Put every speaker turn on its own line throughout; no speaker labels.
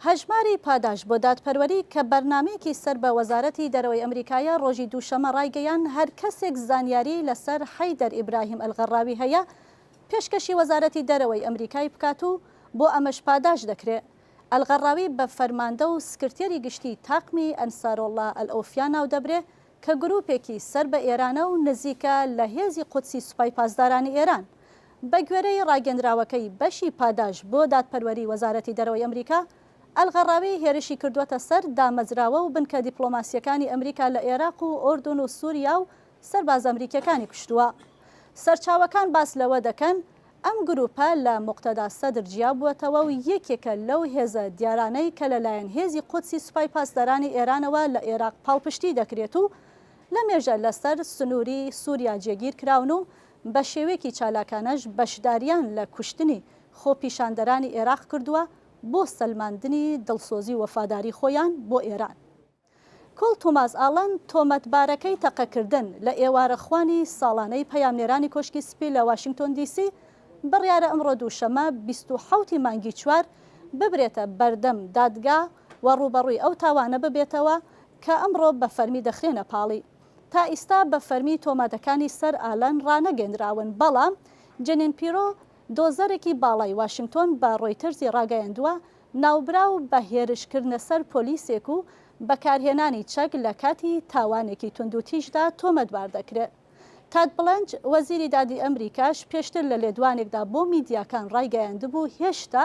هەژماری پاداشت بۆ دادپەروەری کە بەرنامەیەکی سەر بە وەزارەتی دەرەوەی ئەمریکایە ڕۆژی دووشەممە ڕایگەیاند هەر کەسێک زانیاری لەسەر حەیدەر ئیبراهیم ئەلغەڕاوی هەیە پێشکەشی وەزارەتی دەرەوەی ئەمریکای بکات و بۆ ئەمەش پاداشت دەکرێ. ئەلغەڕاوی بە فەرماندە و سکرتێری گشتی تاقمی ئەنسارۆڵڵا ئەلئەوفیا ناودەبرێ کە گرووپێکی سەر بە ئێرانە و نزیکە لە هێزی قودسی سوپای پاسدارانی ئێران. بەگوێرەی ڕاگەندراوەکەی بەشی پاداشت بۆ دادپەروەری وەزارەتی دەرەوەی ئەمریکا، ئەلغەڕاوی هێرشی کردووەتە سەر دامەزراوە و بنکە دیپڵۆماسییەکانی ئەمریکا لە ئێراق و ئوردن و سوریا و سەربازە ئەمریکییەکانی کوشتووە. سەرچاوەکان باس لەوە دەکەن، ئەم گرووپە لە موقتەدا سەدر جیابووەتەوە و یەکێکە لەو هێزە دیارانەی کە لەلایەن هێزی قودسی سوپای پاسدارانی ئێرانەوە لە ئێراق پاڵپشتی دەکرێت و لەمێژە لەسەر سنووری سووریا جێگیر کراون و بە شێوەیەکی چالاکانەش بەشداریان لە کوشتنی خۆپیشاندەرانی ئێراق کردووە بۆ سەلماندنی دڵسۆزی و وەفاداری خۆیان بۆ ئێران. کۆڵ تۆماس ئاڵن تۆمەتبارەکەی تەقەکردن لە ئێوارەخوانی ساڵانەی پەیامنێرانی کۆشکی سپی لە واشینگتۆن دی سی بڕیارە ئەمڕۆ دووشەممە 27 ی مانگی چوار ببرێتە بەردەم دادگا و ڕووبەڕووی ئەو تاوانە ببێتەوە کە ئەمڕۆ بە فەرمی دەخرێنە پاڵی. تا ئیستا بە فەرمی تۆمەتەکانی سەر ئالەن ڕانەگەندراون، بەڵام جنین پیرۆ دۆزەرێکی باڵای واشنگتۆن بە ڕۆیتەرزی ڕاگەیاندووە، ناوبراو بە هێرشکردنە سەر پۆلیسێک و بەکارهێنانی چەک لە کاتی تاوانێکی توندوتیژدا تۆمەتبار دەکرێت. تاد بڵنج، وەزیری دادی ئەمریکاش پێشتر لە لێدوانێکدا بۆ میدیاکان ڕایگەیاندبوو، هێشتا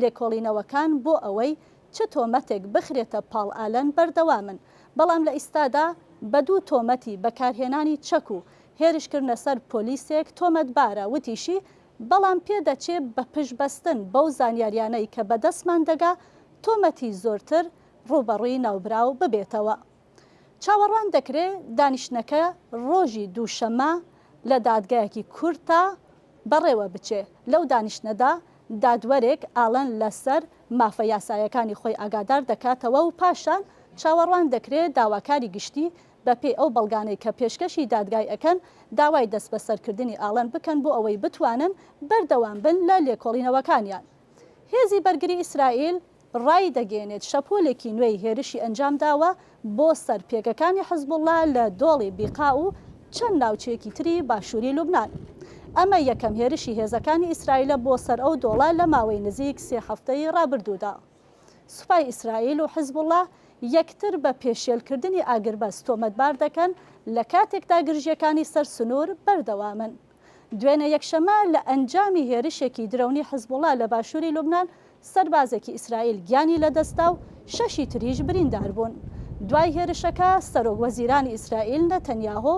لێکۆڵینەوەکان بۆ ئەوەی چ تۆمەتێک بخرێتە پاڵ ئالەن بەردەوامن، بەڵام لە ئیستادا بە دوو تۆمەتی بەکارهێنانی چەک و هێرشکردنە سەر پۆلیسێک تۆمەتبارە، وتیشی، بەڵام پێدەچێ بە پشتبەستن بەو زانیاریانەی کە بەدەستمان دەگا، تۆمەتی زۆرتر ڕووبەڕووی ناوبراو ببێتەوە. چاوەڕوان دەکرێ دانیشتنەکە ڕۆژی دووشەممە لە دادگایەکی کورتا بەڕێوە بچێ. لەو دانیشتنەدا دادوەرێک ئالەن لەسەر مافە یاسایەکانی خۆی ئاگادار دەکاتەوە و پاشان چاوەڕوان دەکرێ داواکاری گشتی بەپێی ئەو بەڵگانەی کە پێشکەشی دادگای ئەکەن داوای دەستبەسەرکردنی ئالەن بکەن بۆ ئەوەی بتوانن بەردەوام بن لە لێکۆڵینەوەکانیان. هێزی بەرگری ئیسرائیل ڕایدەگەیەنێت شەپۆلێکی نوێی هێرشی ئەنجامداوە بۆ سەر پێگەکانی حزبوڵڵا لە دۆڵی بیقاع و چەند ناوچەیەکی تری باشووری لوبنان. ئەمە یەکەم هێرشی هێزەکانی ئیسرائیلە بۆ سەر ئەو دۆڵە لە ماوەی نزیک سێ هەفتەی ڕابردوودا. سوپای ئیسرائیل و حزبوڵڵا یەکتر بە پێشێلکردنی ئاگربەست تۆمەتبار دەکەن لە کاتێکدا گرژییەکانی سەر سنوور بەردەوامن. دوێنێ یەکشەممە لە ئەنجامی هێرشێکی درەونی حزبوڵا لە باشووری لوبنان سەربازێکی ئیسرائیل گیانی لەدەستدا و شەشی تریش بریندار بوون. دوای هێرشەکە سەرۆک وەزیرانی ئیسرائیل نەتەنیاهۆ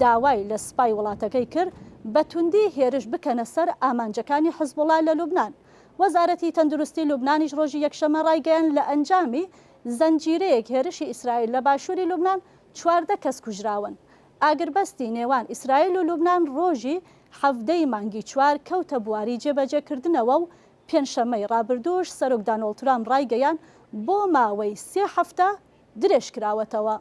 داوای لە سوپای وڵاتەکەی کرد بە توندی هێرش بکەنە سەر ئامانجەکانی حزبوڵا لە لوبنان. وەزارەتی تەندروستی لوبنانیش ڕۆژی یەکشەممە ڕایگەیاند لە ئەنجامی زنجیرەیەک هێرشی ئیسرائیل لە باشووری لوبنان 14 کەس کوژراون. ئاگربەستی نێوان ئیسرائیل و لوبنان ڕۆژی 17 ی مانگی چوار کەوتە بواری جێبەجێکردنەوە و پێنجشەممەی ڕابردووش سەرۆک دانۆڵد ترامپ ڕایگەیاند بۆ ماوەی سێ هەفتە درێژکراوەتەوە.